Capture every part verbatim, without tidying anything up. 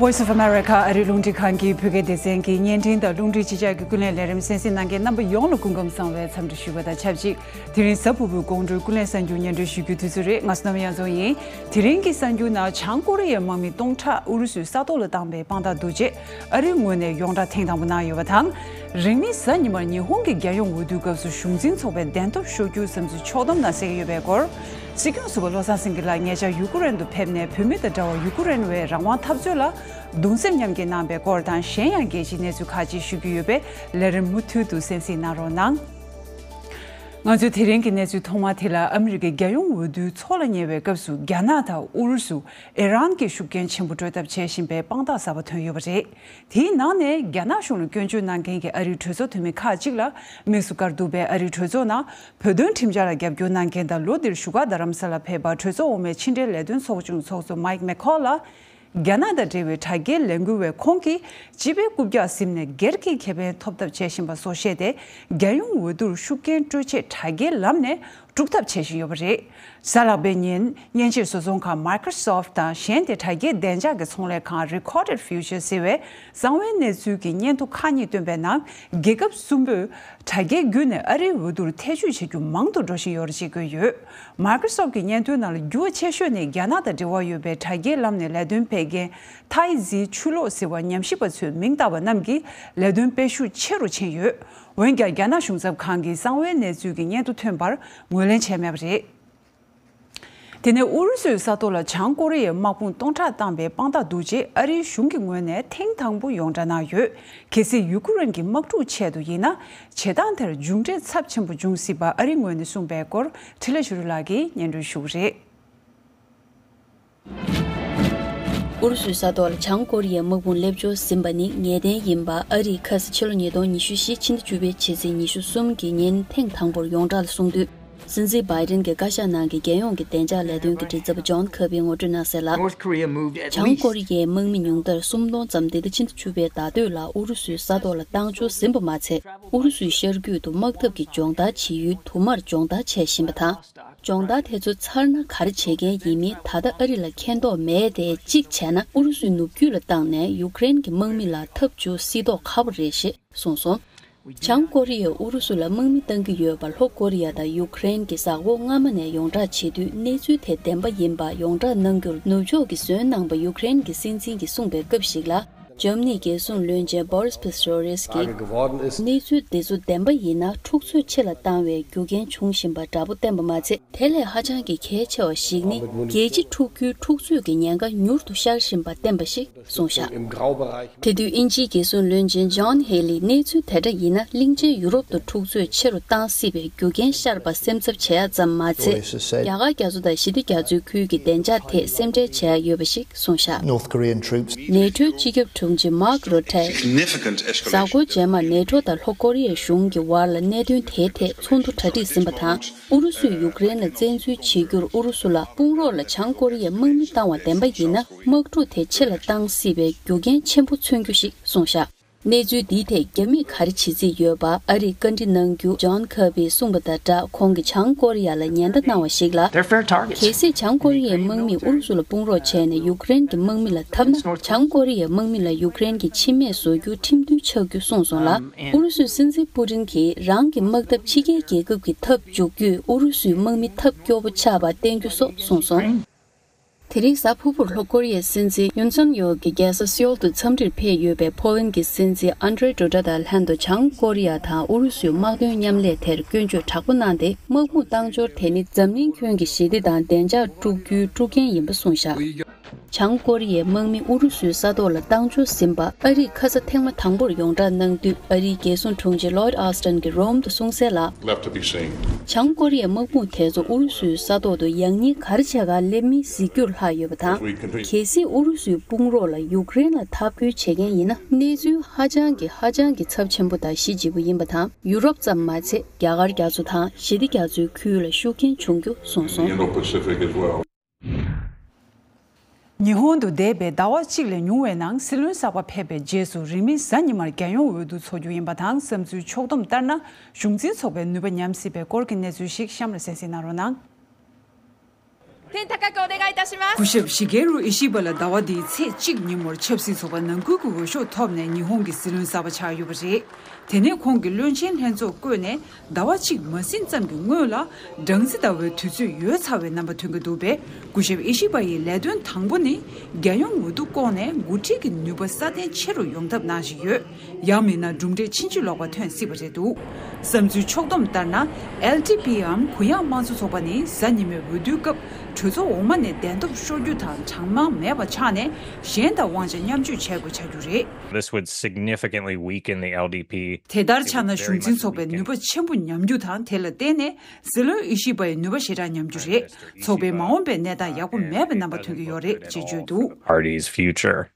Voice of America ཨ་རིའི་རླུང་འཕྲིན་ཁང་གི་བོད་སྐད་སྡེ་ཚན་གྱི་བརྙན་འཕྲིན་དང་རླུང་འཕྲིན་ཕྱི་ཕྱོགས་ཀྱི་ཀུན་གླེང་ལས་རིམ་གསན་གཟིགས་གནང་མཁན་རྣམ་པ་ཡོངས་ལ་སྐུ་ཁམས་བཟང་བའི་འཚམས་འདྲི་ཞུ་བ་དང་ཆབས་ཅིག་དེ་རིང་གཟའ་ཕུར་བུའི་དགོང་དྲོའི་ཀུན་གླེང་གསར་འགྱུར་སྙན་སྒྲོན་ཞུ་རྒྱུའི་དུས་ཚོད་རེད། ང་བསོད་ནམས་དབྱངས་འཛོམས་ཡིན། དེ་རིང་གི་གསར་འགྱུར་ནང་བྱང་ཀོ་རི་ཡའི་དམག་མི་སྟོང་ཕྲག་ཨུ་རུ་སུའི་ས་ཐོག་ལ་བཏང་པའི་དཔང་རྟགས་བསྡུ་རྗེས་ཨ་རིའི་ངོས་ནས་ཡོངས་བསྒྲགས་ཐེངས་དང་པོ་གནང་ཡོད་པ་དང་། རིང་མིན་གཟའ་ཉི་མར་ཉི་ཧོང་གི་རྒྱལ་ཡོངས་འོས་བསྡུའི་སྐབས་སུ་གཞུང་འཛིན་ཚོགས་པའི་གདན་ཐོབ་ཤོར་རྒྱུའི་བསམ་ཚུལ་ཕྱོགས་བསྡོམས་གནང་གསལ་ཡོད་པའི་སྐོར། སྲིད་སྐྱོང་ཟུར་པ་བློ་བཟང་སེང་གེ་ལགས་ཉེ་ཆར་ཡུ་ཀེ་རེན་དུ་ཕེབས་ནས་བོད་མི་དང་འབྲེལ་བ། ཡུ་ཀེ་རེན་བའི་རང་དབང་འཐབ་རྩོད་ལ་གདུང་སེམས་མཉམ་སྐྱེད་གནང་པའི་སྐོར་དང་། གཞན་ཡང་རྒྱལ་སྤྱིའི་གནས་ཚུལ་ཁག་ཅིག་ཞུ་རྒྱུ་ཡོད་པས་ལས་རིམ་མུ་མཐུད་དུ་གསན་གཟིགས་གནང་རོགས་གནང་། ང་ཚོའི་དེ་རིང་གི་གནས་ཚུལ་ཐོག་མ་དེ་ལ། ཨ་མི་རི་ཀའི་རྒྱལ་ཡོངས་འོས་བསྡུའི་མཚོ་ལ་ཉེ་བའི་སྐབས་སུ་རྒྱ་ནག་དང་ཨུ་རུ་སུ། ཨི་རན་གྱིས་ཤུགས་རྐྱེན་ཆེན་པོ་སྤྲོད་ཐབས་བྱེད་བཞིན་པའི་དཔང་རྟགས་གསར་པ་ཐོན་ཡོད་པ་རེད། དེའི་ནང་ནས་རྒྱ་ནག་གཞུང་ལ་སྐྱོན་བརྗོད་གནང་མཁན་གྱི་ཨ་རིའི་གྲོས་ཚོགས་འཐུས་མི་ཁག་ཅིག་ལ་དམིགས་སུ་བཀར་འདུག་པས། ཨ་རིའི་གྲོས་ཚོགས་ནང་བོད་དོན་ཁྲིམས་འཆར་ལ་རྒྱབ་སྐྱོར་གནང་མཁན་དང་། ལོ་འདིར་བཞུགས་སྒར་རྡ་རམ་ས་ལར་ཕེབས་པ་གྲོས་ཚོགས་འོག་མའི་ཕྱི་འབྲེལ་ལས་དོན་ཚོགས་ཆུང་ཚོགས་གཙོ་མའིག་མེ་ཁོལ་ལ། རྒྱ་ནག་དང་འབྲེལ་བའི་དྲ་རྒྱའི་ལས་འགུལ་བས་ཁོང་གིས་སྤྱི་པའི་རྐུབ་བཀྱག་ཟིན་ནས་སྒེར་གྱི་ཁེ་ཕན་ཐོབ་ཐབས་བྱེད་བཞིན་པ་སོགས་བཤད་དེ། རྒྱལ་ཡོངས་འོས་བསྡུར་ཤུགས་རྐྱེན་སྤྲོད་ཆེད་དྲ་རྒྱའི་ལམ་ནས་དཀྲུག་ཐབས་བྱེད་བཞིན་ཡོད་པ་རེད། གཟའ་ལྷག་པའི་ཉིན་མཉེན་ཆས་བཟོ་ཚོང་ཁང་Microsoft དང་། གཞན་དེ་དྲ་རྒྱའི་བདེ་འཇགས་ཀྱི་ཚོང་ལས་ཁང་Recorded Future ཟེར་བས་གསང་བའི་གནས་ཚུལ་གྱི་སྙན་ཐོ་ཁག་གཉིས་བཏོན་པའི་ནང་། རྒྱལ་ཁབ་གསུམ་པོས་དྲ་རྒྱའི་བརྒྱུད་ནས་ཨ་རིའི་འོས་བསྡུར་ཐེ་བྱུས་བྱེད་རྒྱུ་མང་དུ་འགྲོ་བཞིན་ཡོད་རེད་ཅེས་བཀོད་ཡོད། Microsoft གྱི་སྙན་ཐོའི་ནང་ལ། འགྱུར་བ་ཆེ་ཤོས་ནི་རྒྱ་ནག་དང་འབྲེལ་བ་ཡོད་པའི་དྲ་རྒྱའི་ལམ་ནས་ལས་དོན་སྤེལ་མཁན་ཐའི་ཟི་ཆུ་ལོག་ཟེར་བ་ཉམས་ཞིབ་པ་ཚོས་མིང་བཏགས་པ་རྣམས་ཀྱི་ལས་དོན་སྤེལ་ཤུགས་ཆེ་རུ་ཕྱིན་ཡོད། འོན་ཀྱང་། རྒྱ་ནག་གཞུང་ཚབ་ཁང་གིས་གསང་བའི་གནས་ཚུལ་གྱི་སྙན་ཐོ་ཐོན་པར་ངོས་ལེན་བྱས་མེད་པ་རེད། དེ་ནས་ཨུ་རུ་སུའི་ས་ཐོག་ལ་བྱང་ཀོ་རི་ཡའི་དམག་དཔུང་སྟོང་ཕྲག་བཏང་པའི་དཔང་རྟགས་བསྡུ་རྗེས་ཨ་རིའི་གཞུང་གི་ངོས་ནས་ཐེངས་དང་པོ་ཡོངས་བསྒྲགས་གནང་ཡོད། གལ་སྲིད་ཡུ་ཀེ་རེན་གྱི་དམག་འཁྲུག་ཆེད་དུ་ཡིན་ན། བྱེད་སྟངས་དེར་མཇུག་འབྲས་ཚབས་ཆེན་པོ་འབྱུང་སྲིད་པ་ཨ་རིའི་ངོས་ནས་གསུངས་པའི་སྐོར་འཕྲིན་ལས་ཆོས་སྒྲོན་ལགས་ཀྱིས་སྙན་སྒྲོན་ཞུ་གི་རེད། ཨུ་རུ་སུའི་ས་ཐོག་ལ་བྱང་ཀོ་རི་ཡའི་དམག་དཔུང་སླེབས་འབྱོར་ཟིན་པ་ནི་ངེས་གཏན་ཡིན་པ་ཨ་རིས་ཁ་སང་ཕྱི་ལོ་ཉིས་སྟོང་ཉི་ཤུ་བཞི་ཕྱི་ཟླ་བཅུ་པའི་ཕྱི་ཚེས་ཉི་ཤུ་གསུམ་གྱི་ཉིན་ཐེངས་དང་པོར་ཡོངས་བསྒྲགས་ལ་གསུངས་དུས། སྲིད་འཛིན་བྷའི་ཌེན་གྱི་བཀའ་ཤག་ནང་གི་རྒྱལ་ཡོངས་ཀྱི་བདེ་འཇགས་ལས་དོན་གྱི་མགྲིན་ཚབ་ཇོན་ཁེར་པིས་ངོ་སྤྲོད་གནང་གསལ་ལ། North Korea moved at least བྱང་ཀོ་རི་ཡའི་དམག་མི་ཉུང་མཐར་སུམ་སྟོང་ཙམ་འདི་ཟླ་ཕྱི་ཟླ་བཅུ་པའི་ཟླ་སྟོད་ལ་ཨུ་རུ་སུའི་ས་ཐོག་ལ་བཏང་འབྱོར་ཟིན་པ་མ་ཚད། ཨུ་རུ་སུའི་ཤར་རྒྱུད་དུ་དམག་འཐབ་ཀྱི་སྦྱོང་བརྡར་བྱེད་ཡུལ་དུ་མར་སྦྱོང་བརྡར་བྱེད་བཞིན་པ་དང་། སྦྱོང་བརྡར་དེ་ཚོ་ཚར་ན་ག་རེ་བྱེད་མཁན་ཡིན་མིན་ད་ལྟ་ཨ་རི་ལ་མཁྱེན་རྟོགས་མེད་དེ། གཅིག་བྱས་ན་ཨུ་རུ་སུའི་ནུབ་རྒྱུད་ལ་བཏང་ནས་ཡུཀ་རེན་གྱི་དམག་མི་ལ་འཐབ་འཇུག་སྲིད་ཐོག་ཁག་པོ་རེད་ཞེས་གསུངས་སོང་། བྱང་ཀོ་རི་ཡས་ཨུ་རུ་སུ་ལ་དམག་མི་གཏང་གི་ཡོད་པ་ལྷོ་ཀོ་རི་ཡ་དང་ཡུཀ་རེན་གྱིས་གཟའ་འཁོར་སྔ་མ་ནས་ཡོངས་བསྒྲགས་བྱེད་དུས། གནས་ཚུལ་དེ་བདེན་པ་ཡིན་པ་ཡོངས་བསྒྲགས་གནང་རྒྱུར་ནུབ་ཕྱོགས་ཀྱིས་ཟོན་གནང་པ་ཡུཀ་རེན་གྱི་སྲིད་འཛིན་གྱིས་གསུངས་པའི་སྐབས་ཤིག་ལ། འཇར་མ་ནིའི་རྒྱལ་སྲུང་བློན་ཆེན་Boris Pistorius གྱིས། གནས་ཚུལ་འདི་ཚོ་བདེན་པ་ཡིན་ན། འཁྲུག་རྩོད་ཕྱི་ལ་བཏང་བའི་རྒྱུ་རྐྱེན་འབྱུང་བཞིན་པ་འདྲ་པོ་བསྟན་པ་མ་ཚད། དེ་ལས་ཧ་ཅང་གི་གལ་ཆེ་བ་ཞིག་ནི། རྒྱལ་སྤྱི་འཁྲུག་རྒྱུའི་འཁྲུག་རྩོད་ཀྱི་ཉེན་ཁ་མྱུར་དུ་ཤར་བཞིན་པ་བསྟན་པ་ཞིག་གསུངས་བཞག་དེ་དུས་དབྱིན་ཇིའི་རྒྱལ་སྲུང་བློན་ཆེན་ཇོན་ཧེ་ལིས། གནས་ཚུལ་དེ་འདྲ་ཡིན་ན། གླིང་ཆེན་ཡུ་རོབ་ཏུ་འཁྲུག་རྩོད་ཆེ་རུ་བཏང་སྲིད་པའི་རྒྱུ་རྐྱེན་ཤར་པ་སེམས་འཚབ་བྱེད་ཡ་ཙམ་མ་ཚད། རྒྱ་གར་རྒྱ་མཚོ་དང་ཞི་བདེ་རྒྱ་མཚོའི་ཁུལ་གྱི་བདེ་འཇགས་ཐད་སེམས་ཁྲལ་བྱེད་ཡ་ཡོད་པ་ཞིག་གསུངས་བཞག North Korean troops ནེ་ཊོའི་སྤྱི་ཁྱབ་དྲུང་ཆེ་མཱག་རུ་ཐེས། གཟའ་འཁོར་རྗེས་མར་ནེ་ཊོ་དང་ལྷོ་ཀོ་རི་ཡའི་གཞུང་གི་བར་ལ་གནད་དོན་དེའི་ཐད་ཚོགས་འདུ་གྲ་སྒྲིག་ཟིན་པ་དང་། ཨུ་རུ་སུས་ཡུཀ་རེན་ལ་བཙན་འཛུལ་བྱེད་རྒྱུར་ཨུ་རུ་སུ་ལ་དཔུང་རོགས་ལ་བྱང་ཀོ་རི་ཡས་དམག་མི་བཏང་བ་བདེན་པ་ཡིན་ན། དམག་འཁྲུག་དེ་ཕྱི་ལ་བཏང་སྲིད་པའི་རྒྱུ་རྐྱེན་ཆེན་པོ་མཚོན་རྒྱུ་ཞིག་གསུངས་བཞག་གནས་ཚུལ་འདིའི་ཐད་རྒྱ་མིས་ག་རེ་བྱེད་རྩིས་ཡོད་པ་ཨ་རིས་བཀའ་འདྲི་གནང་རྒྱུ། ཇོན་ཁེར་པིས་གསུངས་པ་དང་སྦྲགས། ཁོང་གིས་བྱང་ཀོ་རི་ཡ་ལ་ཉེན་བརྡ་གནང་བ་ཞིག་ལ། They're fair targets. གལ་སྲིད་བྱང་ཀོ་རི་ཡའི་དམག་མིས་ཨུ་རུ་སུ་ལ་དཔུང་རོགས་བྱས་ནས་ཡུཀ་རེན་གྱི་དམག་མི་ལ་འཐབ་ན། བྱང་ཀོ་རི་ཡའི་དམག་མི་ལ་ཡུཀ་རེན་གྱི་འཆི་རྨས་བཟོ་རྒྱུ་ཁྲིམས་མཐུན་ཆགས་རྒྱུ་གསུངས་སོང་ལ། ཨུ་རུ་སུའི་སྲིད་འཛིན་པུ་ཏིན་གྱིས་རང་གི་དམག་འཐབ་ཕྱི་རྒྱལ་རྒྱལ་ཁབ་ཀྱི་འཐབ་འཇུག་བརྒྱུད་ཨུ་རུ་སུའི་དམག་མི་འཐབ་སྐྱོ་པོ་ཆགས་པ་བསྟན་རྒྱུ་སོགས་གསུངས་སོང་། དེ་རིང་གཟའ་ཕུར་བུར་ལྷོ་ཀོ་རི་ཡའི་སྲིད་འཛིན་ཡུན་སུན་ཡོལ་གྱིས་རྒྱལ་ས་སེའོལ་དུ་འཚམས་འདྲིར་ཕེབས་ཡོད་པའི་ཕོ་ལན་གྱི་སྲིད་འཛིན་ཨན་ཌྲེ་ཌུ་ཌ་དང་ལྷན་དུ་བྱང་ཀོ་རི་ཡ་དང་ཨུ་རུ་སུའི་དམག་དོན་མཉམ་ལས་དེར་སྐྱོན་བརྗོད་དྲག་པོ་གནང་སྟེ། དམག་དཔུང་བཏང་འབྱོར་དེ་ནི་འཛམ་གླིང་ཁྱོན་གྱི་ཞི་བདེ་དང་བདེ་འཇགས་དཀྲུག་རྒྱུའི་དཀྲུག་རྐྱེན་ཡིན་པ་གསུངས་བཞག་བྱང་ཀོ་རི་ཡའི་དམག་མི་ཨུ་རུ་སུའི་ས་ཐོག་ལ་བཏང་འབྱོར་ཟིན་པ་ཨ་རིས་ཁ་ས་ཐེངས་མ་དང་པོར་ཡོངས་བསྒྲགས་གནང་དུས། ཨ་རིའི་རྒྱལ་སྲུང་དྲུང་ཆེ་ལོའིད་ཨོ་སི་ཊིན་གྱིས་རོམ་དུ་གསུངས་གསལ་ལ། Left to be seen. བྱང་ཀོ་རི་ཡའི་དམག་དཔུང་དེ་ཚོ་ཨུ་རུ་སུའི་ས་ཐོག་ཏུ་ཡང་སྙིང་ག་རེ་བྱེད་ག་སླེབས་མིན་གཟིགས་རྒྱུར་ལྷག་ཡོད་པ་དང་། གལ་སྲིད་ཨུ་རུ་སུའི་དཔུང་རོགས་ལ་ཡུཀ་རེན་ལ་འཐབ་རྒོལ་བྱེད་མཁན་ཡིན་ན། གནས་ཚུལ་ཧ་ཅང་གི་ཧ་ཅང་གི་ཚབས་ཆེན་པོ་དང་གཤིས་ལྗིད་པོ་ཡིན་པ་དང་། ཡུ་རོབ་ཙམ་མ་ཚད། རྒྱ་གར་རྒྱ་མཚོ་དང་ཞི་བདེ་རྒྱ་མཚོའི་ཁུལ་ལ་ཤུགས་རྐྱེན་འབྱུང་རྒྱུ་གསུངས་སོང་། Indo-Pacific as well. ཉི་ཧོང་དུ་འདས་པའི་ཟླ་བ་གཅིག་ལས་ཉུང་བའི་ནང་སྲིད་བློན་གསར་པ་ཕེབས་པའི་རྗེས་སུ། རིང་མིན་གཟའ་ཉི་མར་རྒྱལ་ཡོངས་འོས་བསྡུ་འཚོགས་རྒྱུ་ཡིན་པ་དང་། བསམ་ཚུལ་ཕྱོགས་བསྡོམས་ལྟར་ན། གཞུང་འཛིན་ཚོགས་པའི་ནུས་པ་ཉམས་སྲིད་པའི་སྐོར་གྱི་གནས་ཚུལ་ཞིག་གཤམ་ལ་གསན་གཟིགས་གནང་རོགས་གནང་། 天高くお願いいたします。 སྐུ་ཞབས་ཤི་གེ་རུ་ཨི་ཤི་བ་ལགས་ཟླ་བ་འདིའི་ཚེས་གཅིག་ཉིན་མོར་ཆབ་སྲིད་ཚོགས་པ་ནང་ཁུལ་གྱི་འོས་ཤོག་ཐོབ་ནས་ཉི་ཧོང་གི་སྲིད་བློན་གསར་པ་ཆགས་ཡོད་པ་རེད། དེ་ནས་ཁོང་གིས་བློན་ཆེན་ལྷན་ཚོགས་བསྐོས་ནས་ཟླ་བ་གཅིག་མ་ཟིན་ཙམ་གྱི་སྔོན་ལ་སྦྲང་རྩི་ཟླ་བའི་དུས་ཚོད་ཡོལ་ཚར་བའི་རྣམ་པ་ཐོན་གྱི་འདུག་པས། སྐུ་ཞབས་ཨི་ཤི་བ་ཡི་ལས་དོན་དང་པོ་ནི་རྒྱལ་ཡོངས་འོས་བསྡུ་བསྐོང་ནས་འགོ་ཁྲིད་ཀྱི་ནུས་པ་སྲ་བརྟན་ཆེ་རུ་ཡོང་ཐབས་གནང་བཞིན་ཡོད། ཡང་མིན་ན་གྲུབ་འབྲས་ཕྱིན་ཅི་ལོག་པ་ཐོན་སྲིད་པ་རེད་འདུག་བསམ་ཚུལ་ཕྱོགས་བསྡོམས་ལྟར་ན། ཨེལ་ཌི་པིའམ་གུ་ཡངས་དམངས་གཙོ་ཚོགས་པ་ནི་གཟའ་ཉི་མའི་འོས་བསྡུའི་སྐབས་གྲོས་ཚོགས་འོག་མ་ནས་གདན་ཐོབ་ཤོར་རྒྱུ་དང་གྲངས་མང་མེད་པ་ཆགས་ནས། གཞན་དང་དབང་ཆ་མཉམ་སྤྱོད་བྱེད་དགོས་ཆགས་རྒྱུ་རེད། This would significantly weaken the L D P. དེ་ལྟར་ཆགས་ན་གཞུང་འཛིན་ཚོགས་པའི་ནུས་པ་ཆེན་པོ་ཉམས་རྒྱུ་དང་། དེ་ལ་བརྟེན་ནས་སྲིད་བློན་ཨི་ཤི་བ་ཡི་ནུས་པ་ཞེ་དྲག་ཉམས་རྒྱུ་རེད། ཚོགས་པའི་མ་འོངས་པའི་གནས་སྟངས་ཡག་པོ་མེད་པའི་རྣམ་པ་ཐོན་གྱི་ཡོད་རེད་ཅེས་བརྗོད་འདུག Party's future.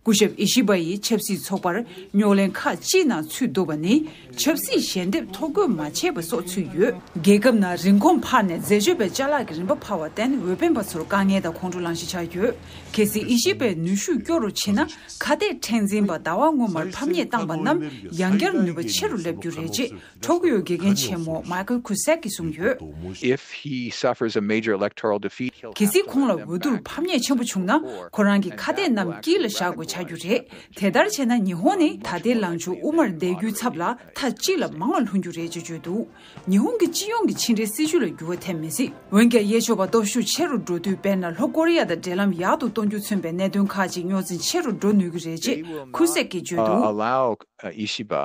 སྐུ་ཞབས་ཨི་ཤི་བ་ཡིས་ཆབ་སྲིད་ཚོགས་པར་རྙོག་གླེང་ཁག་ཅིག་ནང་ཚུད་འདུག་པ་ནི་ཆབ་སྲིད་ཞལ་འདེབས་ཐོ་འགོད་མ་བྱས་པ་སོགས་ཚུད་ཡོད། རྒྱལ་ཁབ་ནང་རིན་གོང་འཕར་ནས་འཛད་སྤྱོད་པའི་ཅ་ལག་གི་རིན་པ་འཕར་བར་བརྟེན་འོས་འཕེན་པ་ཚོར་དཀའ་ངལ་དང་ཁོང་ཁྲོ་ལངས་གཞི་ཆགས་ཡོད། གལ་སྲིད་ཨི་ཤི་བའི་ནུས་ཤུགས་སྐྱོ་རུ་ཕྱིན་ན། ཁ་གཏད་མཁྲེགས་འཛིན་པ་ཟླ་བ་སྔོན་མར་ཕམ་ཉེས་བཏང་པ་རྣམས་ཡང་བསྐྱར་ནུས་པ་ཆེ་རུ་སླེབས་རྒྱུ་རེད་ཅེས་ཁྲོ་གི་ཡོད་དགེ་རྒན་ཆེན་མོ་མའི་ཁལ་ཁུ་སེག་གིས་གསུངས་ཡོད། If he suffers a major electoral defeat, he'll གལ་སྲིད་ཁོང་ལ་འོས་བསྡུར་ཕམ་ཉེས་ཆེན་པོ་བྱུང་ན། ཁོ་རང་གི་ཁ་གཏད་རྣམས་དཀྱིལ་ལ་བཞག་དགོས་ཆགས་རྒྱུ་རེད། དེ་ལྟར་བྱས་ན་ཉི་ཧོང་ནི་ད་ལྟའི་ལངས་ཕྱོགས་དབུ་མར་བསྡད་རྒྱུའི་ཚབ་ལ་མཐའ་གཅིག་ལ་མང་བ་ལྷུང་རྒྱུ་རེད་ཅེས་བརྗོད་འདུག་ཉི་ཧོང་གི་སྤྱི་ཡོངས་ཀྱི་ཕྱི་འབྲེལ་སྲིད་ཇུས་ལ་འགྱུར་བ་ཐེབས་མི་སྲིད། འོན་ཀྱང་ཡས་ཆོད་པ་སྟོབས་ཤུགས་ཆེ་རུ་འགྲོ་དུས། དཔེར་ན་ལྷོ་ཀོ་རི་ཡ་དང་འབྲེལ་ལམ་ཡག་ཏུ་གཏོང་རྒྱུ་མཚོན་པའི་གནད་དོན་ཁག་ཅིག་རྙོག་འཛིང་ཆེ་རུ་འགྲོ་ནུས་ཀྱི་རེད་ཅེས་ཁུ་སེག་གིས་བརྗོད་འདུག Allow, uh, Ishiba.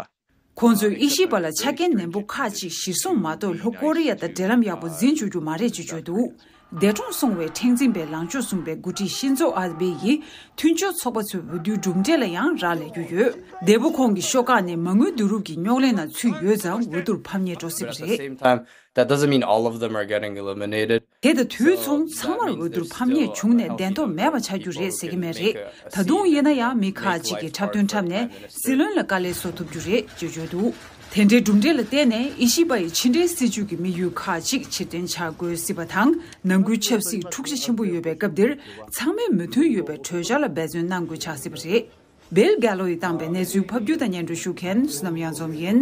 ཁོང་ཚོས་ཨི་ཤི་བ་ལ་ཆ་རྐྱེན་ནན་པོ་ཁག་ཅིག་གཞིར་བཟུང་མ་གཏོགས། ལྷོ་ཀོ་རི་ཡ་དང་འབྲེལ་ལམ་ཡག་པོ་འཛིན་བཅུག་རྒྱུ་མ་རེད་ཅེས་བརྗོད་འདུག་འདས་གྲོངས་སོང་བའི་མཁྲེགས་འཛིན་པའི་ལངས་ཕྱོགས་བཟུང་བའི་འགོ་ཁྲིད་ཤིན་ཛོ་ཨ་བྷེ་ཡིས་མཐུན་ཕྱོགས་ཚོགས་པ་ཚོའི་འོས་བསྡུའི་གྲུབ་འབྲས་ལ་ཡང་རག་ལས་རྒྱུ་ཡོད། འདས་པོ་ཁོང་གི་ཤོག་ཁག་ནི་མ་དངུལ་བསྡུ་རུབ་ཀྱི་རྙོག་གླེང་ནང་ཚུད་ཡོད་ཙང་། འོས་བསྡུར་ཕམ་ཉེས་འགྲོ་སྲིད་པ་རེད། But at the same time, that doesn't mean all of them are getting eliminated. དེ་དང་དུས་མཚུངས་ཚང་མར་འོས་བསྡུར་ཕམ་ཉེས་བྱུང་ནས་གདན་ཐོབ་མེད་པ་ཆགས་རྒྱུ་རེད་ཟེར་གྱི་མེད་རེད། ད་དུང་ཡིན་ན་ཡང་མི་ཁག་ཅིག་གིས་འཁྲབ་སྟོན་འཁྲབ་ནས་སྲིད་བློན་ལ་དཀའ་ལས་བཟོ་ཐུབ་རྒྱུ་རེད་ཅེས་བརྗོད་འདུག་དེ་འདྲའི་གྲུབ་འབྲས་ལ་བརྟེན་ནས་ཨི་ཤི་བ་ཡི་ཕྱི་འབྲེལ་སྲིད་ཇུས་ཀྱི་དམིགས་ཡུལ་ཁག་ཅིག་ཕྱིར་འཐེན་བྱ་དགོས་སྲིད་པ་དང་། ནང་ཁུལ་ཆབ་སྲིད་འཁྲུག་ཆ་ཆེན་པོ་ཡོད་པའི་སྐབས་འདིར་ཚང་མས་མོས་མཐུན་ཡོད་པའི་གྲོས་འཆར་ལ་འབད་བརྩོན་གནང་དགོས་ཆགས་སྲིད་པ་རེད། བྷིལ་གྷེ་ལོ་ཡིས་བཏང་པའི་གནས་ཚུལ་ཕབ་སྒྱུར་དང་སྙན་སྒྲོན་ཞུ་མཁན་བསོད་ནམས་གཡང་འཛོམས་ཡིན།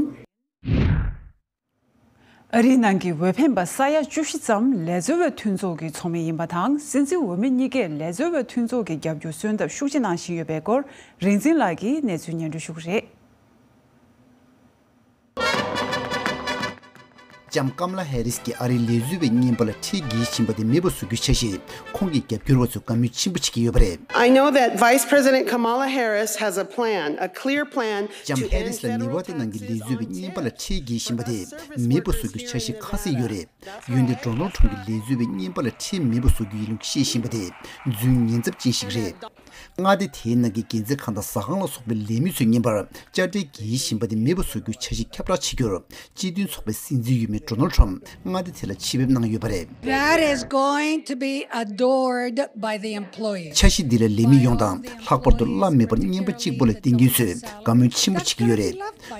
ཨ་རིའི་ནང་གི་འོས་འཕེན་པ་ས་ཡ་བཅུ་བཞི་ཙམ་ལས་འཛོལ་བའི་མཐུན་ཚོགས་ཀྱི་ཚོགས་མི་ཡིན་པ་དང་། སྲིད་འཛིན་འོས་མི་གཉིས་ཀས་ལས་འཛོལ་བའི་མཐུན་ཚོགས་ཀྱི་རྒྱབ་སྐྱོར་གསོལ་འདེབས་ཤུགས་ཆེ་གནང་བཞིན་ཡོད་པའི་སྐོར། རིག་འཛིན་ལགས་ཀྱིས་གནས་ཚུལ་སྙན་སྒྲོན་ཞུ་གི་རེད། ལྕམ་ཀམ་ལ་ཧེ་རིས་ཀྱིས་ཨ་རིའི་ལས་འཛོལ་བའི་རྔན་པ་ལ་ཁྲལ་འགེལ་བཞིན་པ་དེ་མེད་པ་བཟོ་རྒྱུའི་འཆར་གཞིས་ཁོང་གི་རྒྱབ་སྐྱོར་བ་ཚོས་དགའ་མོས་ཆེན་པོ་བྱེད་ཀྱི་ཡོད་པ་རེད། I know that Vice President Kamala Harris has a plan, a clear plan to end federal taxes on tax. ལྕམ་ཧེ་རིས་ལ་ནེ་ཝ་ད་ནང་གི་ལས་འཛོལ་བའི་རྔན་པ་ལ་ཁྲལ་འགེལ་བཞིན་པ་དེ་མེད་པ་བཟོ་རྒྱུའི་འཆར་གཞི་ཁ་གསལ་ཡོད་རེད། འོན་ཏེ་ཌོ་ནལ་ཁྲམ་གྱིས་ལས་འཛོལ་བའི་རྔན་པ་ལ་ཁྲལ་མེད་པ་བཟོ་རྒྱུ་ཡིན་ལུགས་བཤད་བཞིན་པ་དེ་རྫུན་ཉེན་ཚབས་ཅན་ཞིག་རེད། མངའ་སྡེ་དེའི་ནང་གི་འགན་འཛིན་ཁང་དང་ཟ་ཁང་ལ་སོགས་པའི་ལས་མི་ཚོའི་རྔན་པར་དཔྱ་ཁྲལ་འགེལ་བཞིན་པ་དེ་མེད་པ་བཟོ་རྒྱུའི་འཆར་གཞི་ཁྱབ་བསྒྲགས་བྱེད་རྒྱུར་སྤྱི་མཐུན་ཚོགས་པའི་སྲིད་འཛིན་འོས་མི་ཌོ་ནལ་ཁྲམ་མངའ་སྡེ་དེ་ལ་ཆེད་ཕེབས་གནང་ཡོད་པ་རེད། That is going to be adored by the employees. འཆར་གཞི་འདི་ལ་ལས་མི་ཡོངས་དང་ལྷག་པར་དུ་གླ་མེད་པར་རྔན་པ་གཅིག་པོ་ལ་བརྟེན་མཁན་ཚོས་དགའ་མོས་ཆེན་པོ་བྱེད་ཀྱི་ཡོད་རེད།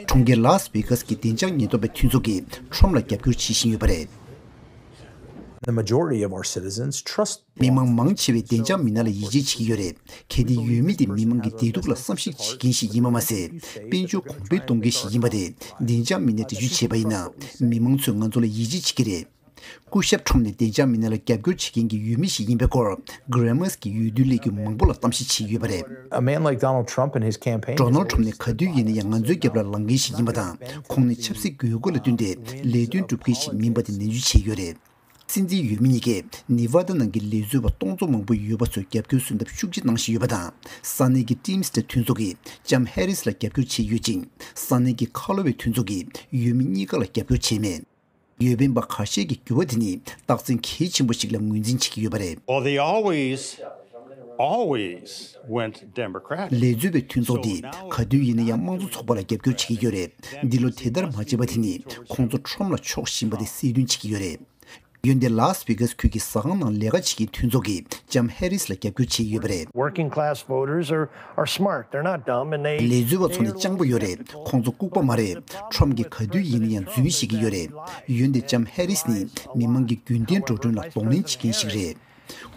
གྲོང་ཁྱེར་ལཱ་སི་ཝེ་གཱ་སི་གི་བདེ་འཇགས་ཉེན་རྟོག་པའི་མཐུན་ཚོགས་ཀྱིས་ཁྲམ་ལ་རྒྱབ་སྐྱོར་བྱེད་བཞིན་ཡོད་པ་རེད། The majority of our citizens trust མི་མང་མང་ཆེ་བས་བདེ་འཇགས་མི་སྣ་ལ་ཡིད་ཆེས་བྱེད་ཀྱི་ཡོད་རེད། གལ་ཏེ་འོས་མི་དེ་མི་མང་གི་བདེ་སྡུག་ལ་བསམ་གཞིག་བྱེད་མཁན་ཞིག་ཡིན་པ་མ་ཟད། དཔལ་འབྱོར་གོང་འཕེལ་གཏོང་མཁན་ཞིག་ཡིན་པ་དེ་བདེ་འཇགས་མི་སྣས་འགྲེལ་བརྗོད་བྱས་པ་ཡིན་ན། མི་མང་ཚོས་ང་ཚོ་ལ་ཡིད་ཆེས་བྱེད་ཀྱི་རེད། སྐུ་ཞབས་ཁྲོམ་ནི་བདེ་འཇགས་མི་སྣ་ལ་རྒྱབ་སྐྱོར་བྱེད་མཁན་གྱི་འོས་མི་ཞིག་ཡིན་པའི་སྐོར། གྷི་རེ་མ་སི་གི་འོས་བསྡུའི་ལས་འགུལ་མང་པོ་ལ་གཏམ་བཤད་བྱས་ཡོད་པ་རེད། A man like Donald Trump and his campaign ཌོ་ནལ་ཁྲོམ་ནི་ག་དུས་ཡིན་ན་ཡང་ང་ཚོའི་རྒྱབ་ལ་ལངས་མཁན་ཞིག་ཡིན་པ་དང་། ཁོང་ནི་ཆབ་སྲིད་དགོས་མཁོ་ལ་བསྟུན་ཏེ་ལས་དོན་སྒྲུབ་མཁན་ཞིག་མིན་པ་དེ་ནན་བརྗོད་བྱས་ཡོད་རེད། སྲིད་འཛིན་འོས་མི་གཉིས་ཀས་ནེ་ཝ་ད་ནང་གི་ལས་བཟོ་བ་སྟོང་ཚོ་མང་པོ་ཡོད་པ་ཚོར་རྒྱབ་སྐྱོར་གསོལ་འདེབས་ཤུགས་ཆེ་གནང་བཞིན་ཡོད་པ་དང་། ས་གནས་ཀྱི་ཊིམ་སི་ཊར་མཐུན་ཚོགས་ཀྱིས་ལྕམ་ཧེ་རིས་ལ་རྒྱབ་སྐྱོར་བྱས་ཡོད་ཅིང་། ས་གནས་ཀྱི་ཁ་ལོ་བའི་མཐུན་ཚོགས་ཀྱིས་འོས་མི་གཉིས་ཀ་ལ་རྒྱབ་སྐྱོར་བྱས་མེད། འོས་འཕེན་པ་ཁ་ཤས་ཀྱི་འགྱུར་བ་དེ་ནི་རྟགས་མཚན་གལ་ཆེན་པོ་ཞིག་ལ་ངོས་འཛིན་བྱེད་ཀྱི་ཡོད་པ་རེད། Well, they always, always went Democratic. ལས་བཟོ་བའི་མཐུན་ཚོགས་འདིས་ག་དུས་ཡིན་ན་ཡང་དམངས་གཙོ་ཚོགས་པ་ལ་རྒྱབ་སྐྱོར་བྱེད་ཀྱི་ཡོད་རེད། འདི་ལོ་དེ་ལྟར་མ་བྱས་པ་དེ་ནི་ཁོང་ཚོ་ཁྲོམ་ལ་ཕྱོགས་ཞེན་པ་དེ་གསལ་སྟོན་བྱེད་ཀྱི་ཡོད་རེད། འོན་ཏེ་ལཱ་སི་ཝེ་གཱ་སི་ཁུལ་གྱི་ཟ་ཁང་ནང་ལས་ཀ་བྱེད་མཁན་མཐུན་ཚོགས་ཀྱིས་ལྕམ་ཧེ་རིས་ལ་རྒྱབ་སྐྱོར་བྱས་ཡོད་པ་རེད། Working class voters are, are smart. They're not dumb and they ལས་བཟོ་བ་ཚོ་ནི་སྤྱང་པོ་ཡོད་རེད། ཁོང་ཚོ་ལྐུགས་པ་མ་རེད། ཁྲོམ་གྱིས་ག་དུས་ཡིན་ན་ཡང་རྫུན་བཤད་ཀྱི་ཡོད་རེད། འོན་ཏེ་ལྕམ་ཧེ་རིས་ནི་མི་མང་གི་རྒྱུན་ལྡན་འགྲོ་གྲོན་ལ་གདོང་ལེན་བྱེད་མཁན་ཞིག་རེད།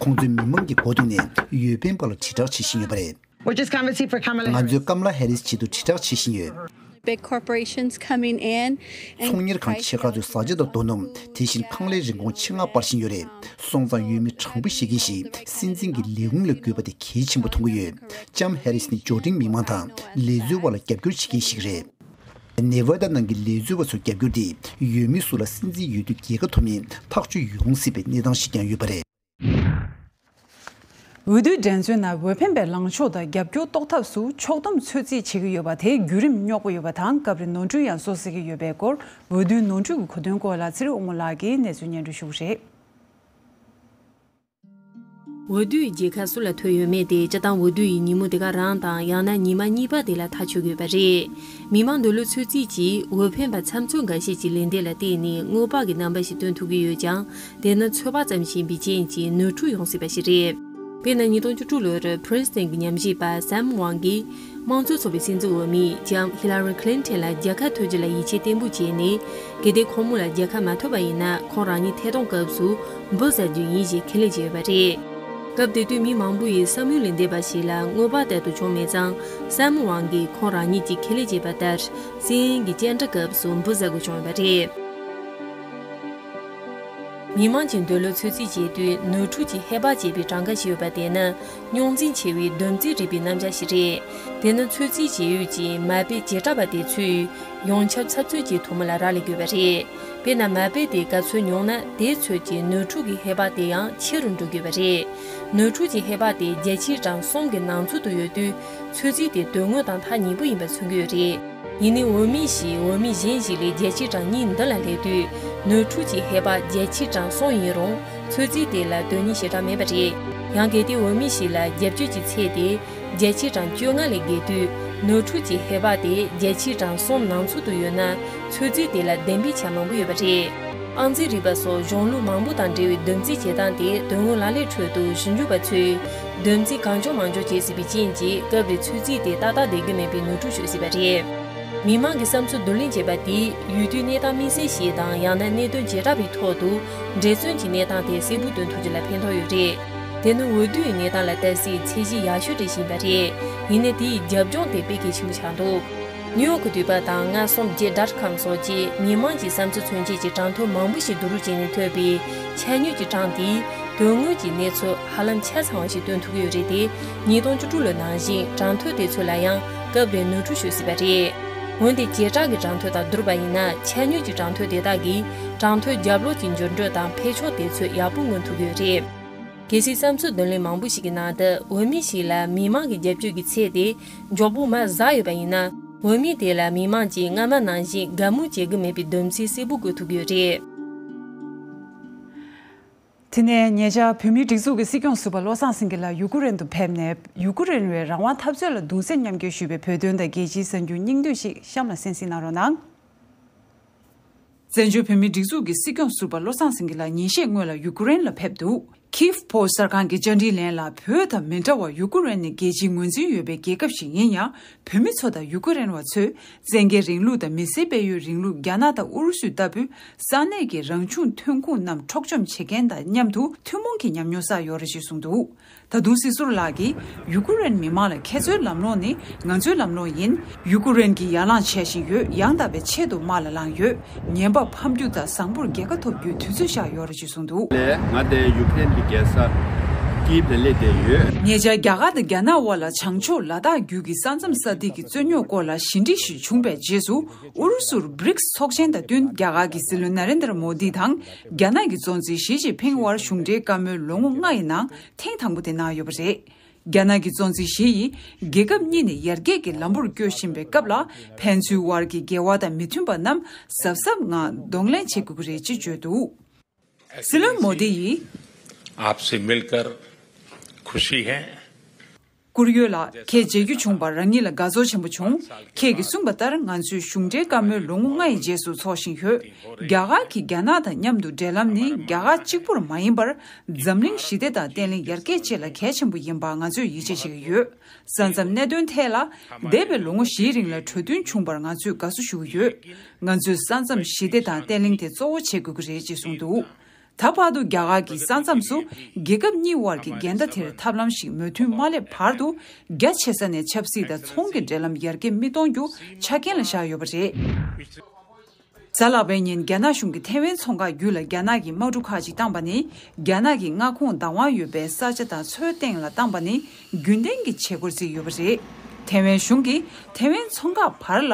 ཁོང་ཚོས་མི་མང་གི་མགོ་གཏུགས་ནས་འོས་འཕེན་པ་ལ་དྲིལ་བསྒྲགས་བྱེད་བཞིན་ཡོད་པ་རེད། Which is convincing for Kamala. ང་ཚོས་ཀམ་ལ་ཧེ་རིས་ཆེད་དུ་དྲིལ་བསྒྲགས་བྱེད་བཞིན་ཡོད། Big corporations coming in and ཚོང་གཉེར་ཁང་ཆེ་ཁག་ཚོས་བཟའ་བཅའ་དང་རྡོ་སྣུམ། དེ་བཞིན་ཁང་ལས་རིན་གོང་ཆེད་མངགས་སྤར་བཞིན་ཡོད་རེད། སོང་ཙང་ཡུལ་མི་གྲངས་འབོར་བཞི་བརྒྱ་ཞིག་སྲིད་འཛིན་གྱི་ལས་ཁུངས་ལ་བསྐོས་པ་དེ་གལ་ཆེན་པོ་མཐོང་གི་ཡོད། ལྕམ་ཧེ་རིས་ནི་འབྱོར་འབྲིང་མི་མང་དང་ལས་འཛུལ་བ་ལ་རྒྱབ་སྐྱོར་བྱེད་མཁན་ཞིག་རེད། ནེ་ཝ་ཌ་ནང་གི་ལས་འཛུལ་བ་ཚོའི་རྒྱབ་སྐྱོར་དེ་ཡུལ་མི་ཚོ་ལ་སྲིད་འཛིན་འོས་བསྡུ་རྒྱལ་ཁ་ཐོབ་མིན་ཐག་གཅོད་ཡོང་སྲིད་པའི་གནས་སྟངས་ཤིག་ཀྱང་ཡོད་པ་རེད། འོས་བསྡུའི་འགྲན་རྩོད་ནང་འོས་འཕེན་པའི་ལངས་ཕྱོགས་དང་རྒྱབ་སྐྱོར་གཏོར་ཐབས་སུ་ཕྱོགས་བསྡོམས་ཚོད་རྩིས་བྱེད་ཀྱི་ཡོད་པ་དེ་བརྒྱུད་རིམ་རྙོག་པོ་ཡོད་པ་དང་། སྐབས་རེ་ནོར་འཁྲུལ་ཡང་བཟོ་སྲིད་ཀྱི་ཡོད་པའི་སྐོར། འོས་བསྡུའི་ནོར་འཁྲུལ་གྱི་གོ་དོན་སྐོར་ལ་ཚེ་རིང་དབང་མོ་ལགས་ཀྱིས་གནས་ཚུལ་སྙན་སྒྲོན་ཞུ་གི་རེད། འོས་བསྡུའི་རྒྱལ་ཁ་སུ་ལ་ཐོབ་ཡོད་མེད་དེ་སྤྱིར་བཏང་འོས་བསྡུ་ཡི་ཉིན་མོ་དེ་ག་རང་དང་ཡང་ན་ཉི་མ་གཉིས་པ་དེ་ལ་ཐག་གཅོད་དགོས་པ་རེད། མི་མང་འདོད་བློ་ཚོད་རྩིས་ཀྱིས་འོས་འཕེན་པ་ཚབ་མཚོན་འགའ་ཤས་ཀྱི་ལན་འདེབས་ལ་བལྟས་ནས་སྔོན་དཔག་གི་རྣམ་པ་ཞིག་སྟོན་ཐུབ་ཀྱི་ཡོད་ཀྱང་། དེ་ནི་ཚོད་དཔག་ཙམ་ཞིག་ཡིན་པའི་རྐྱེན་གྱིས་ནོར་འཁྲུལ་ཡོང་སྲིད་པ་ཞིག་རེད། དཔེར་ན། ཉིས་སྟོང་བཅུ་དྲུག་ལོར་ཕི་རི་སི་ཏན་གྱི་ཉམས་ཞིབ་པ་སམ་ཝང་གིས་དམངས་གཙོ་ཚོགས་པའི་སྲིད་འཛིན་འོས་མི་ལྕམ་ཧི་ལ་རི་ཁི་ལིན་ཐན་ལ་རྒྱལ་ཁ་ཐོབ་རྒྱུ་ལ་ཡིད་ཆེས་བརྟན་པོ་བྱས་ནས། གལ་ཏེ་ཁོང་མོ་ལ་རྒྱལ་ཁ་མ་ཐོབ་པ་ཡིན་ན། ཁོང་རང་ཉིད་ཐད་གཏོང་སྐབས་སུ་འབུ་བཟའ་རྒྱུ་ཡིན་ཞེས་ཁས་ལེན་བྱས་ཡོད་པ་རེད། སྐབས་དེ་དུས་མི་མང་པོ་ཡིས་བསམ་ཡུལ་ལས་འདས་པ་ཞིག་ལ་སྔོན་དཔག་ལྟར་དུ་བྱུང་མེད་ཙང་། སམ་ཝང་གིས་ཁོང་རང་ཉིད་ཀྱིས་ཁས་ལེན་བྱས་པ་ལྟར། སྲིད་དབང་གི་བཅད་ཁྲ་སྐབས་སུ་འབུ་བཟའ་དགོས་བྱུང་ཡོད་པ་རེད། མི་མང་གི་འདོད་བློ་ཚོད་རྩིས་བྱེད་དུས་ནོར་འཁྲུལ་གྱི་ཧེ་བག་བྱེད་པའི་གྲངས་ཀ་ཞིག་ཡོད་པ་དེ་ནི་རྙོག་འཛིང་ཆེ་བའི་སྡོམ་རྩིས་རིག་པའི་རྣམ་གཞག་ཞིག་རེད། དེ་ནི་ཚོད་རྩིས་བྱེད་ཡུལ་གྱི་མ་དཔེ་བྱེ་བྲག་པ་དེ་ཚོས་ཡོངས་ཁྱབ་ཚབ་མཚོན་གྱི་ཐོག་མ་ལ་རག་ལས་དགོས་པ་རེད། དཔེར་ན། མ་དཔེ་དེ་ག་ཚོད་ཉུང་ན་དེ་ཚོད་ཀྱི་ནོར་འཁྲུལ་གྱི་ཧེ་བག་དེ་ཡང་ཆེ་རུ་འགྲོ་དགོས་པ་རེད། ནོར་འཁྲུལ་གྱི་ཧེ་བག་དེ་བརྒྱ་ཆའི་གྲངས་གསུམ་གྱི་ནང་ཚུད་དུ་ཡོད་དུས། ཚོད་རྩིས་དེ་དོན་དངོས་དང་ཐག་ཉེ་པོ་ཡིན་པ་མཚོན་གྱི་ཡོད་རེད། ཡིན་ནའི་འོས་མི་ཞིག་འོས་མི་གཞན་ཞིག་ལས་བརྒྱ་ཆའི་གྲངས་གཉིས་མདུན་ལ་སླེབས་དུས། ནོར་འཁྲུལ་གྱི་ཧེ་བག་བརྒྱ་ཆའི་གྲངས་གསུམ་ཡིན་རུང་། ཚོད་རྩིས་དེ་ལ་དོན་སྙིང་ཞེ་དྲག་མེད་པ་རེད། ཡང་གལ་ཏེ་འོས་མི་ཞིག་ལ་རྒྱབ་སྐྱོར་གྱི་ཚད་དེ་བརྒྱ་ཆའི་གྲངས་བཅོ་ལྔ་ལས་བརྒལ་དུས། ནོར་འཁྲུལ་གྱི་ཧེ་བག་དེ་བརྒྱ་ཆའི་གྲངས་གསུམ་ནང་ཚུད་དུ་ཡོད་ན། ཚོད་རྩིས་དེ་ལ་བདེན་པའི་ཆ་མང་པོ་ཡོད་པ་རེད། ཨང་རྩིས་རིག་པ་སོགས་གཞུང་ལུགས་མང་པོ་དང་འབྲེལ་བའི་སྡོམ་རྩིས་བྱེད་སྟངས་དེ་དོན་དངོས་ལག་ལེན་ཁྲོད་དུ་ཞིབ་འཇུག་པ་ཚོས་སྡོམ་རྩིས་གང་བྱུང་མང་བྱུང་བྱེད་སྲིད་པའི་རྐྱེན་གྱིས། སྐབས་རེ་ཚོད་རྩིས་དེ་ཏག་ཏག་བསྡད་རྒྱུ་མེད་པའི་ནོར་འཁྲུལ་ཤོར་སྲིད་པ་རེད། མི་མང་གི་བསམ་ཚུལ་བསྡུ་ལེན་བྱེད་པ་དེས་ཡུལ་དུས་གནས་སྟངས་དམིགས་བསལ་ཞིག་དང་། ཡང་ན་གནད་དོན་བྱེ་བྲག་པའི་ཐོག་ཏུ་འབྲེལ་མཚོན་གྱི་གནས་སྟངས་དེ་གསལ་པོ་སྟོན་ཐུབ་རྒྱུ་ལ་ཕན་ཐོགས་ཡོད་རེད། དེ་ནི་འོས་བསྡུའི་གནས་སྟངས་ལ་ལྟ་སའི་ཚད་གཞི་ཡག་ཤོས་དེ་ཞིག་ཡིན་པ་རེད། ཡིན་ནའི་དེའི་རྒྱབ་ལྗོངས་དེ་དཔེ་གལ་ཆེན་པོ་ཆགས་འདུག་ནིའུ་ཡོག་གི་དུས་བབ་དང་ང་གསུམ་བརྒྱད་ཌོཊ་ཀོམ་སོགས་ཀྱིས་མི་མང་གི་བསམ་ཚུལ་མཚོན་བྱེད་ཀྱི་གྲངས་ཐོ་མང་པོ་ཞིག་བསྡུ་རུབ་བྱས་ནས་ཐོབ་པའི་ཆ་དངོས་ཀྱི་གྲངས་དེས་དོན་དངོས་ཀྱི་གནས་ཚུལ་ཧ་ལམ་ཆ་ཚང་བ་ཞིག་སྟོན་ཐུབ་ཀྱི་ཡོད་རེད་དེ། ཉིས་སྟོང་བཅུ་དྲུག་ལོའི་ནང་བཞིན་གྲངས་ཐོ་དེ་ཚོ་ལ་ཡང་སྐབས་རེ་ནོར་འཁྲུལ་ཤོར་སྲིད་པ་རེད། འོན་ཏེ་བྱེ་བྲག་གི་གྲངས་ཐོ་དང་བསྡུར་བ་ཡིན་ན། ཆ་དངོས་ཀྱི་གྲངས་ཐོ་དེ་དག་གིས་གྲངས་ཐོའི་རྒྱབ་ལོགས་ཀྱི་འགྱུར་འགྲོས་དང་འཕེལ་ཕྱོགས་དེ་ཚོའི་ཡག་པོ་མངོན་ཐུབ་ཀྱི་ཡོད་རེད། གལ་སྲིད་བསམ་ཚུལ་བསྡུ་ལེན་མང་པོ་ཞིག་གི་ནང་དུ་འོས་མི་ཞིག་ལ་མི་མང་གི་རྒྱབ་སྐྱོར་གྱི་ཚད་དེ་མགྱོགས་པོ་མར་ཟག་ཡོད་པ་ཡིན་ན། འོས་མི་དེ་ལ་མི་མང་གིས་སྔ་མ་ནང་བཞིན་དགའ་མོས་བྱེད་ཀྱི་མེད་པའི་སྡོམ་ཚིག་གསལ་པོ་འགོད་ཐུབ་ཀྱི་ཡོད་རེད། དེ་ནས་ཉེ་ཆར་བོད་མིའི་སྒྲིག་འཛུགས་ཀྱི་སྲིད་སྐྱོང་ཟུར་པ་བློ་བཟང་སེང་གེ་ལགས་ཡུ་ཀེ་རེན་དུ་ཕེབས་ནས། ཡུ་ཀེ་རེན་བའི་རང་དབང་འཐབ་རྩོད་ལ་གདུང་སེམས་མཉམ་སྐྱེད་ཞུས་པའི་བོད་དོན་དང་རྒྱལ་སྤྱིའི་གསར་འགྱུར་སྙིང་བསྡུས་ཤིག་གཤམ་ལ་གསན་གཟིགས་གནང་རོགས་གནང་། བཙན་བྱོལ་བོད་མིའི་སྒྲིག་འཛུགས་ཀྱི་སྲིད་སྐྱོང་ཟུར་པ་བློ་བཟང་སེང་གེ་ལགས་ཉིན་ཤས་སྔོན་ལ་ཡུ་ཀེ་རེན་ལ་ཕེབས་འདུག་ཁིབ་པོ་སི་གསར་ཁང་གི་བཅར་འདྲིའི་ལན་ལ། བོད་དང་མི་འདྲ་བར་ཡུ་ཀེ་རེན་ནི་རྒྱལ་སྤྱིའི་ངོས་འཛིན་ཡོད་པའི་རྒྱལ་ཁབ་ཞིག་ཡིན་ཡང་། བོད་མི་ཚོ་དང་ཡུ་ཀེ་རེན་བ་ཚོས་བཙན་རྒྱལ་རིང་ལུགས་དང་མི་སེར་སྤེལ་ཡུལ་རིང་ལུགས་རྒྱ་ནག་དང་ཨུ་རུ་སུ་ལྟ་བུའི་ས་གནས་ཀྱི་རང་བྱུང་ཐོན་ཁུངས་རྣམས་འཕྲོག་བཅོམ་བྱེད་མཁན་དང་མཉམ་དུ་ཐུན་མོང་གི་ཉམས་མྱོང་བསགས་ཡོད་རེད་ཅེས་གསུངས་འདུག་ད་དུང་སྲིད་ཟུར་ལགས་ཀྱིས། ཡུ་ཀེ་རེན་མི་མང་ལ་ཁྱེད་ཚོའི་ལམ་ལྷོང་ནི་ང་ཚོའི་ལམ་ལྷོང་ཡིན། ཡུ་ཀེ་རེན་གྱིས་ཡར་ལངས་བྱས་བཞིན་ཡོད། ཡང་དག་པའི་ཆེད་དུ་དམག་ལ་ལངས་ཡོད། ཉེན་པ་ཕམ་རྒྱུ་དང་བཟང་པོར་རྒྱལ་ཁ་ཐོབ་རྒྱུའི་དུས་ཚོད་ཤར་ཡོད་རེད་ཅེས་གསུངས་འདུག་ལས་ང་དེ་ཡུ་ཀེ་རེན་གྱི་རྒྱལ་ས་ཀིབ་ལ་སླེབས་བསྡད་ཡོད། ཉེ་ཆར་རྒྱ་གར་དང་རྒྱ་ནག་དབར་ལ་བྱང་ཕྱོགས་ལ་དྭགས་རྒྱུད་ཀྱི་ས་མཚམས་ས་ཐིག་གི་རྩོད་རྙོག་སྐོར་ལ་ཞི་འགྲིག་ཞིག་བྱུང་བའི་རྗེས་སུ། ཨུ་རུ་སུར་བྷི་རིགས་ཚོགས་ཆེན་དང་བསྟུན། རྒྱ་གར་གྱི་སྲིད་བློན་ན་རེན་དྲ་མོ་དི་དང་རྒྱ་ནག་གི་གཙོ་འཛིན་ཞི་ཅིན་ཕིང་དབར་གཞུང་འབྲེལ་བཀའ་མོལ་ལོ་ངོ་ལྔ་ཡི་ནང་ཐེངས་དང་པོ་དེ་གནང་ཡོད་པ་རེད། རྒྱ་ནག་གི་གཙོ་འཛིན་ཞི་ཡིས་རྒྱལ་ཁབ་གཉིས་ནས་ཡར་རྒྱས་ཀྱི་ལམ་བུར་སྐྱོད་བཞིན་པའི་སྐབས་ལ། ཕན་ཚུན་དབར་གྱི་འགལ་བ་དང་མི་མཐུན་པ་རྣམས་གཟབ་གཟབ་ངང་གདོང་ལེན་བྱེད་དགོས་ཀྱི་རེད་ཅེས་བརྗོད་འདུག་སྲིད་བློན་མོ་དི་ཡིས། आपसे मिलकर खुशी है। བཀུར་འོས་ལགས། ཁྱེད་མཇལ་རྒྱུ་བྱུང་བར་རང་ཉིད་ལ་དགའ་ཚོར་ཆེན་པོ་བྱུང་། ཁྱེད་ཀྱིས་གསུངས་པ་ལྟར་ང་ཚོས་གཞུང་འབྲེལ་བཀའ་མོལ་ལོ་ངོ་ལྔ་ཡི་རྗེས་སུ་འཚོགས་བཞིན་ཡོད། རྒྱ་གར་གྱིས་རྒྱ་ནག་དང་མཉམ་དུ་འབྲེལ་ལམ་ནི་རྒྱ་གར་གཅིག་པུར་མ་ཡིན་པར། འཛམ་གླིང་ཞི་བདེ་དང་བརྟན་ལྷིང་ཡར་རྒྱས་བཅས་ལ་གལ་ཆེན་པོ་ཡིན་པར་ང་ཚོས་ཡིད་ཆེས་བྱེད་ཀྱི་ཡོད། ས་མཚམས་གནད་དོན་ཐད་ལ། འདས་པའི་ལོ་ངོ་བཞིའི་རིང་ལ་གྲོས་མཐུན་བྱུང་བར་ང་ཚོས་དགའ་བསུ་ཞུ་གི་ཡོད། ང་ཚོས་ས་མཚམས་ཞི་བདེ་དང་བརྟན་ལྷིང་དེ་གཙོ་བོ་བྱེད་དགོས་ཀྱི་རེད་ཅེས་གསུངས་འདུག་ད་བར་དུ་རྒྱ་གར་གྱི་ས་མཚམས་སུ་རྒྱལ་ཁབ་གཉིས་དབར་གྱི་འགལ་ཟླ་དེར་ཐབས་ལམ་ཞིག་མོས་མཐུན་མ་སླེབས་བར་དུ། རྒྱ་ཆེ་ས་ནས་ཆབ་སྲིད་དང་ཚོང་གི་འབྲེལ་ལམ་ཡར་རྒྱས་མི་གཏོང་རྒྱུ་ཆ་རྐྱེན་ལ་བཞག་ཡོད་པ་རེད། གཟའ་ལྷག་པའི་ཉིན་རྒྱ་ནག་གཞུང་གིས་ཐེ་ཝན་མཚོ་འགག་བརྒྱུད་ལ་རྒྱ་ནག་གི་དམག་གྲུ་ཁག་ཅིག་བཏང་པ་ནི། རྒྱ་ནག་གི་མངའ་ཁོངས་བདག་དབང་ཡོད་པའི་ས་ཆ་དང་མཚོའི་སྟེང་ལ་བཏང་པ་ནི་རྒྱུན་ལྡན་གྱི་བྱེད་སྒོར་བརྩིས་ཡོད་པ་རེད། ཐེ་ཝན་གཞུང་གིས་ཐེ་ཝན་མཚོ་འགག་བར་ལ་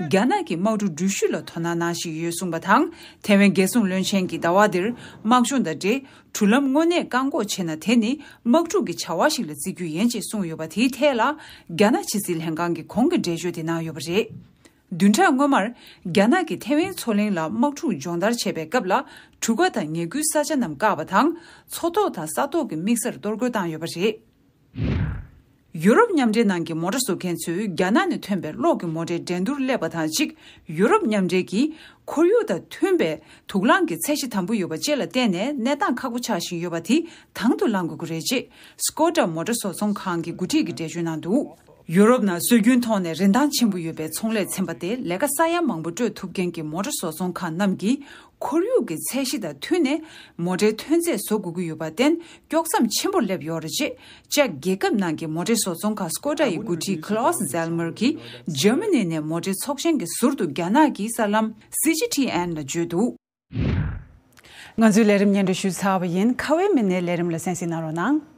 རྒྱ་ནག་གི་དམག་གྲུ་འགྲུལ་བཞུད་ལ་དོ་སྣང་གནང་བཞིན་ཡོད་གསུངས་པ་དང་། ཐེ་ཝན་རྒྱལ་སྲུང་བློན་ཆེན་གྱིས་ཟླ་བ་འདིར་དམག་སྦྱོང་དང་འབྲེལ་འགྲུལ་ལམ་དངོས་གནས་བཀག་འགོག་བྱས་ན། དེ་ནི་དམག་འཁྲུག་གི་བྱ་བ་ཞིག་ལ་བརྩི་རྒྱུ་ཡིན་ཅེས་གསུངས་ཡོད་པ། དེའི་ཐད་ལ་རྒྱ་ནག་ཕྱི་སྲིད་ལྷན་ཁང་གིས་གོང་གི་འགྲེལ་བརྗོད་དེ་གནང་ཡོད་པ་རེད། བདུན་ཕྲག་སྔོན་མར་རྒྱ་ནག་གིས་ཐེ་ཝན་མཚོ་གླིང་ལ་དམག་འཁྲུག་སྦྱོང་བརྡར་བྱས་པའི་སྐབས་ལ། གྲུ་ཁ་དང་ཉེ་ཁུལ་ས་ཆ་རྣམས་བཀག་པ་དང་། མཚོ་ཐོག་དང་ས་ཐོག་གི་དམིགས་སར་གཏོར་རྒོལ་བཏང་ཡོད་པ་རེད། ཡུ་རོབ་མཉམ་འབྲེལ་ནང་གི་མོ་ཊ་བཟོ་མཁན་ཚོས་རྒྱ་ནག་ནས་ཐོན་པའི་གློག་གི་མོ་ཊའི་འགྲན་བསྡུར་སླེབས་པ་དང་གཅིག་ཡུ་རོབ་མཉམ་འབྲེལ་གྱིས་ཁོར་ཡུག་དང་མཐུན་པའི་དུག་རླངས་ཀྱི་ཚད་གཞི་དམ་པོ་ཡོད་པ་བཅས་ལ་བརྟེན་ནས་གནས་སྟངས་ཁག་པོ་ཆགས་བཞིན་ཡོད་པ་དེ་དང་དུ་བླང་དགོས་ཀྱི་རེད་ཅེས་སྐོ་ཌ་མོ་ཊ་བཟོ་ཚོང་ཁང་གི་འགོ་ཁྲིད་ཀྱིས་འགྲེལ་བརྗོད་གནང་འདུག་ཡུ་རོབ་ནང་སྲོལ་རྒྱུན་ཐོག་ནས་རིན་ཐང་ཆེན་པོ་ཡོད་པའི་ཚོང་ལས་ཚན་པ་དེ་ལས་ཀ་ས་ཡ་མང་པོ་སྤྲོད་ཐུབ་མཁན་གྱི་མོ་ཊ་བཟོ་ཚོང་ཁང་རྣམས་ཀྱིས། ཁོར་ཡུག་གི་ཚད་གཞི་དང་མཐུན་ནས་མོ་ཊའི་ཐོན་རྫས་བཟོ་དགོས་ཀྱི་ཡོད་པར་བརྟེན། དཀྱོག་མཚམས་ཆེན་པོར་སླེབས་ཡོད་རེད་ཅེས་ཅེཀ་རྒྱལ་ཁབ་ནང་གི་མོ་ཊའི་བཟོ་ཚོང་ཁང་སྐོ་ཌ་ཡི་འགོ་ཁྲིད་ཁི་ལོ་སི་ཛེལ་མར་གྱིས་འཇར་མ་ནི་ནས་མོ་ཊའི་ཚོགས་ཆེན་གྱི་ཟུར་དུ་རྒྱ་ནག་གི་གསར་ལམ་སི་ཇི་ཐི་ཨེན་ལ་བརྗོད་འདུག་ང་ཚོའི་ལས་རིམ་སྙན་སྒྲོན་ཞུས་ཚར་བ་ཡིན། ཁ་བའི་མི་སྣའི་ལས་རིམ་ལ་གསན་གཟིགས་གནང་རོགས་གནང་།